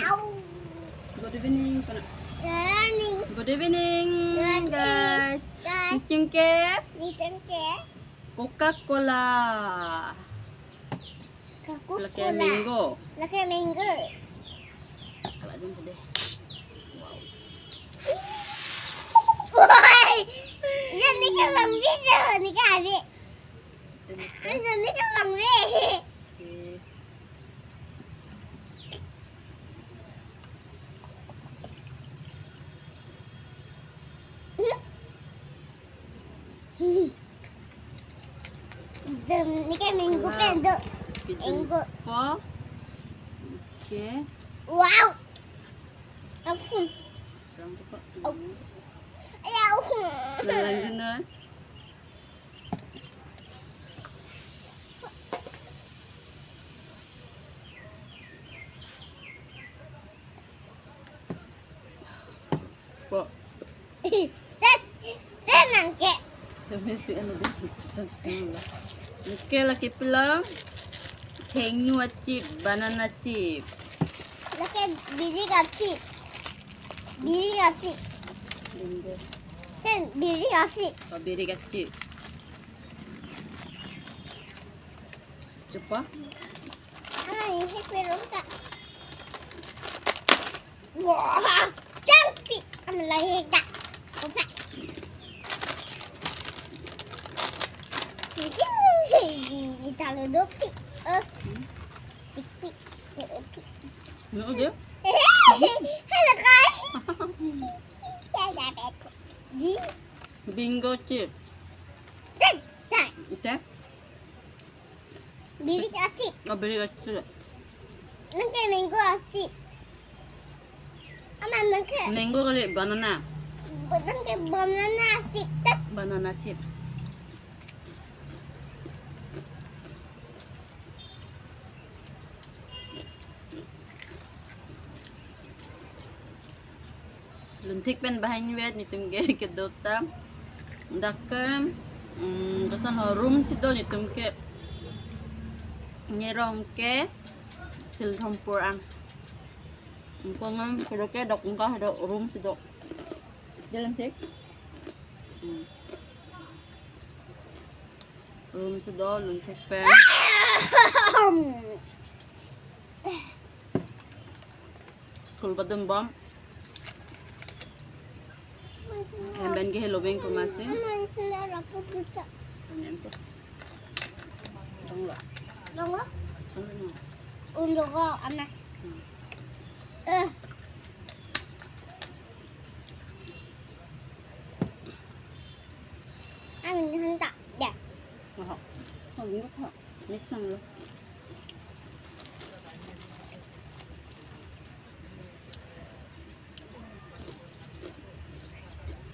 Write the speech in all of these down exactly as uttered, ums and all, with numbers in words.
Good evening, pana. Good evening. Good evening, Good evening, guys. Guys. Nitum ke? Nitum ke? Coca-Cola. Coca-Cola. Lake mango. Lake mango. Kalau dun deh. Wow. Woi. Ya, ni ke bang bi je, ni ke abi. Anu, ni ke bang bi. Oke. Ni ke mango pen do. Mango. Po. Oke. Wow. Asun. Kurang cepat. Oh. Ya, asun. Nah, lanjut, nah. Po. Ten, ten nangke. Kami si ano din, isang setengah lah. Oke, lake pilo. Hengnu achip, banana chip. Lake biri kachip. Biri kachip. Bingo. Ten, biri kachip. Oh, biri kachip. Cepat. Ay, ini perungka. Wah, cantik. Amalahirkan. Opa. Italu dopi. Eh. Tikpi. Tikpi. No, dia? Halo, guys. Saya dapat. Di. Bingo chip. Ten, ten. Oke. Biri achip. Oh, biri achip. Nangke mango achip. Ama nangke. Mango kali, banana. Nangke banana achip. Tet. Banana chip. Lunthik pen banghini vet nitum ke kedo ta. Dak ke, mm, koson ho, room si do nitum ke. Nerong ke Silrampur an. Ingkoi ngam kedo ke dok ingkoi do room si do. Jalan sik. Hmm. Room si do, lunthik pen. School padun bom. Hem pen ke helo beng ko masi. Ama, isi na rapu bisa. Amen ko. Dong lo. Dong lo? Dong lo. Undo ko, ama. Hmm. Eh. Amin hanta. Ya. Aha. Amin ko. Mix ang lo.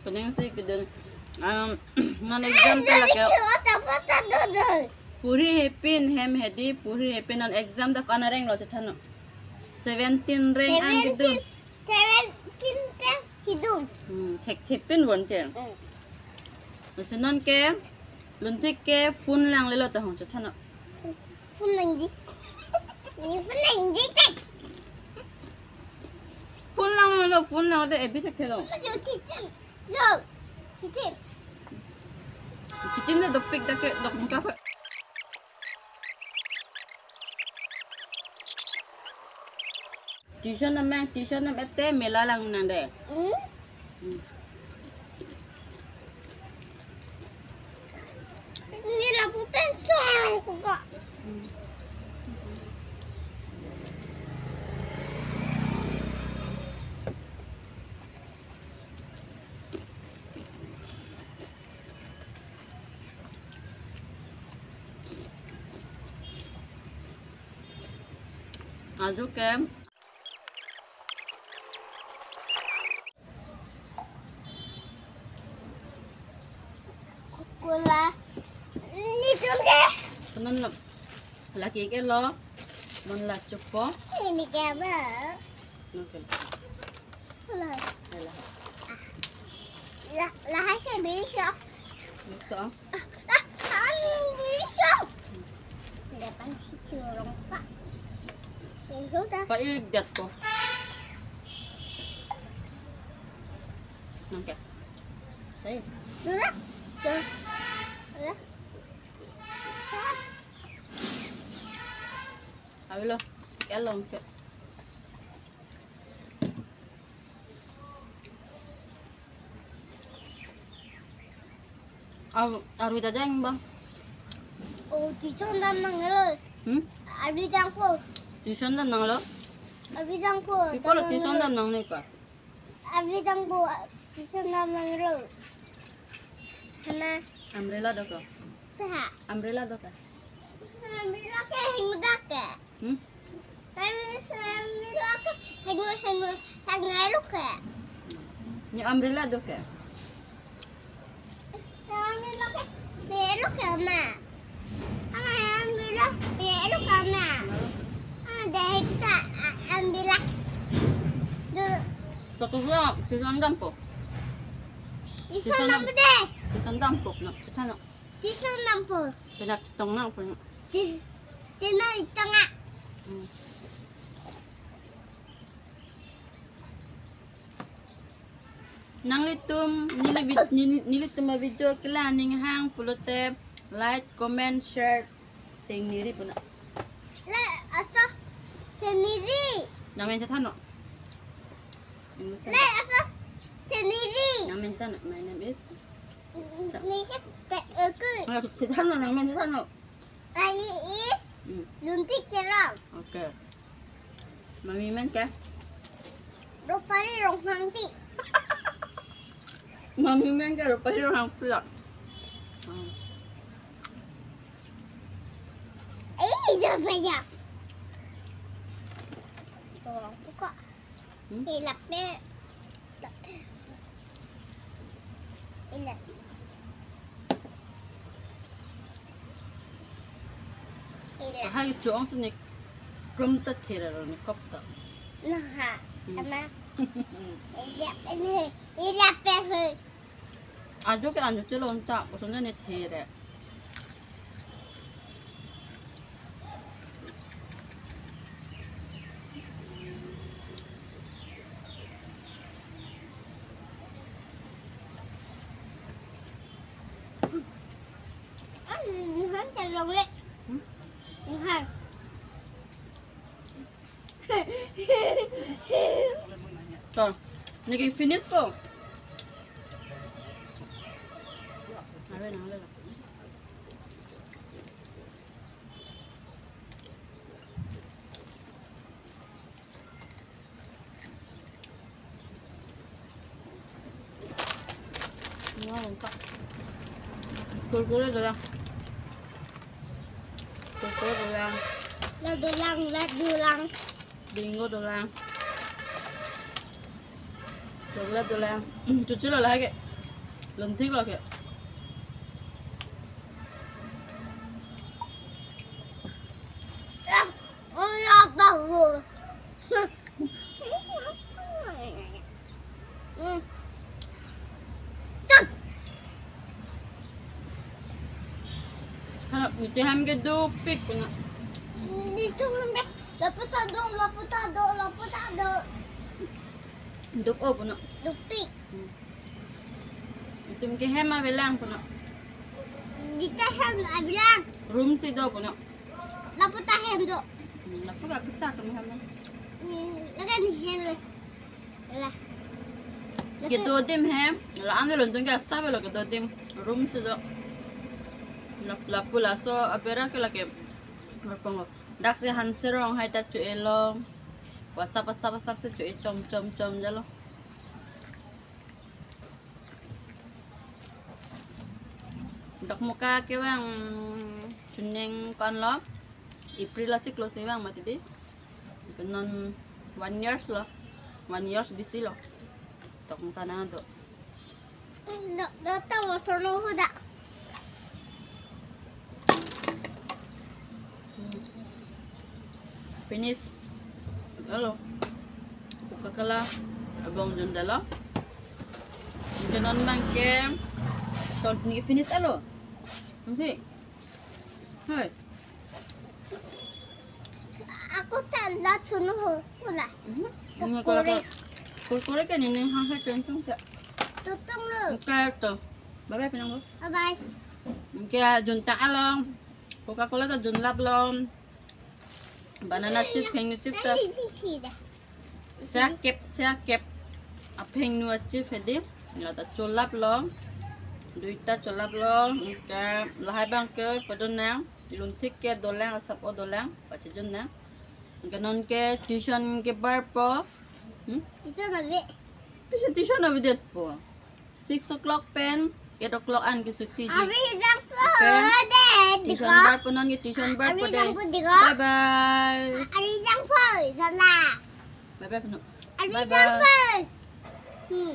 Pening si kedun, um, non exam ta lake. Puri hepin hem hedi, puri hepin non exam ta ko-an rank lo chethanlo. Seventeen rank an kedun. Seventeen. Seventeen rank kedun. Hmm, thekthepin bon ke. Hmm. Lasi non ke, lunthik ke phone langlelo tahong chethanlo. Phone langji. Ni phone langji tek. Phone langlelo, phone lang de ebi thekthelo. Yo, chitim. Yo, chitim. Chitim de dopik dak ke, dok muka pe. Tuition nam mang, tuition nam ete mela lang nang de. Hmm? Hmm. Ni lapu pen chong ko ka. Hmm. Ajo ke. Cola. Nitum ke. Kanan lo. Lake ke lo. Non la chopo. Ini ke ba? Non ke. Lah. Lah. Lah, lahai ke biri sok. Sok. Ah, ah, ah, biri sok. Dapat si curong ka. Sudah. Paidet ko. Nang ke? Hai. Dula. Dula. Dula. Abilo. Kelong ke. Ar-, arui ta jang bang. Oh, tuition dam nanglo. Hmm? Arui jangpo. Tuition dam nanglo? Arui jangpo. Pi apotlo tuition dam nangne ko? Arui jangpo, tuition dam nanglo. Hana. Umbrella do ko? Taha. Umbrella do ko? Umbrella ke hingdak ke. Hmm? Umbrella ke hingdak, hingdak, hingdak lo ke. Ne umbrella do ke? Umbrella ke, ne lo ke ma. Ama umbrella, ne lo ke ma. Ah, deh kita, ah, umbrella. Do. Satu dua, tuition dampo. Tuition dampo deh. Tuition dampo, no, kita no. Tuition dampo. Pina chetong nang pina. Ti-, tina itanga. Hmm. Nanglitum, neli vid-, neli, nelitum a-video kelang aning hang pulote like, comment, share, tengneri puna. Le, asa, tengneri. Nangmen chethannon. English le, asa, tengneri. Nangmen chethannon. My name is. Neli ke te, eh, ke. Ah, chethannon, nangmen chethannon. I is. Hmm. Lunti Kerang. Okay. Mami men ke? Rupali Ronghangpi. Mami men ke Rupali Ronghangpi lo. Hmm. Eh, dah banyak. Orang buka. Hmm? Hilap ni. Hilap. Hilap. Hai chuang sini krum ta thera ro ni kop ta. Nah, ha. Hmm. Ama. Hilap ni. Hilap ni. Ajo ke anjo chelon cha, kosonne ne the re. Ah, ni han chelong le. Hmm? Ni han. To, neli ke finish to. Are nang le la. Kurkure dolang. Kurkure dolang. La dolang, la dolang. Bingo dolang. Chocolate dolang. Hmm, chuchu lo lake. Lonthik lo ke. Ah, oh, ya, tahu. Hmm. Tap. Halo, nelitum hem ke dukpik puna. Nelitum hem ke, lapota do, lapota do, lapota do. Duk-o puna. Dukpik. Hmm. Nelitum ke hem avelang puna. Nelitum hem avelang. Room si do puna. Lapota hem do. Hmm, lapu ka kesa kami hem. Hmm, lake ne hem le. Lah. Kedo adim hem. La-an alun atum ke asap lo kedo adim. Room si do. Lap-, lapu laso abera ke lake. Berpong lo. Dak si Hanserong hai ta cho-elo. Asap asap asap si cho-e chom chom chom jalo. Dokmoka kevang chuning ko-an lo. April achiklo si vang mati dei. Non one years lo. One years bisi lo. Dokmoka nang do. Lo, lo ta water lo hoda. Finish. Halo. Coca-Cola. Abang jun dalo. Ke non abang ke. Ton ni finish alo. Nanti. Hai. Ako ta la chunu ho. Kula. Mhm. Ini Kurkure. Kalau kurkure kan ini hang hai kencung ya. Tutung lo. Oke to. Bye bye pinang bo. Bye bye. Oke, juntang along. Coca-Cola ta junlap long. Banana chips, phengnu chips ta. Sakep, sakep. Aphengnu achips hedi. Lata cholap long. Duita cholap long. Oke, lahai abang ke padon nang. Lunthik ke dolang, asap o dolang. Pachejun nang. Oke, non ke tuition ke bar po. Hmm? Tuition ave. Tuition, tuition avedet po. Six o'clock pen eight o'clock an ke chuti ji. Ari jang po. Oke. De, tuition diko. Bar po non ke tuition bar po de. Ari jang po diko. Bye bye. Ari jang po, jala. Bye bye, Penu. Ari jang po. Bye bye. Hmm.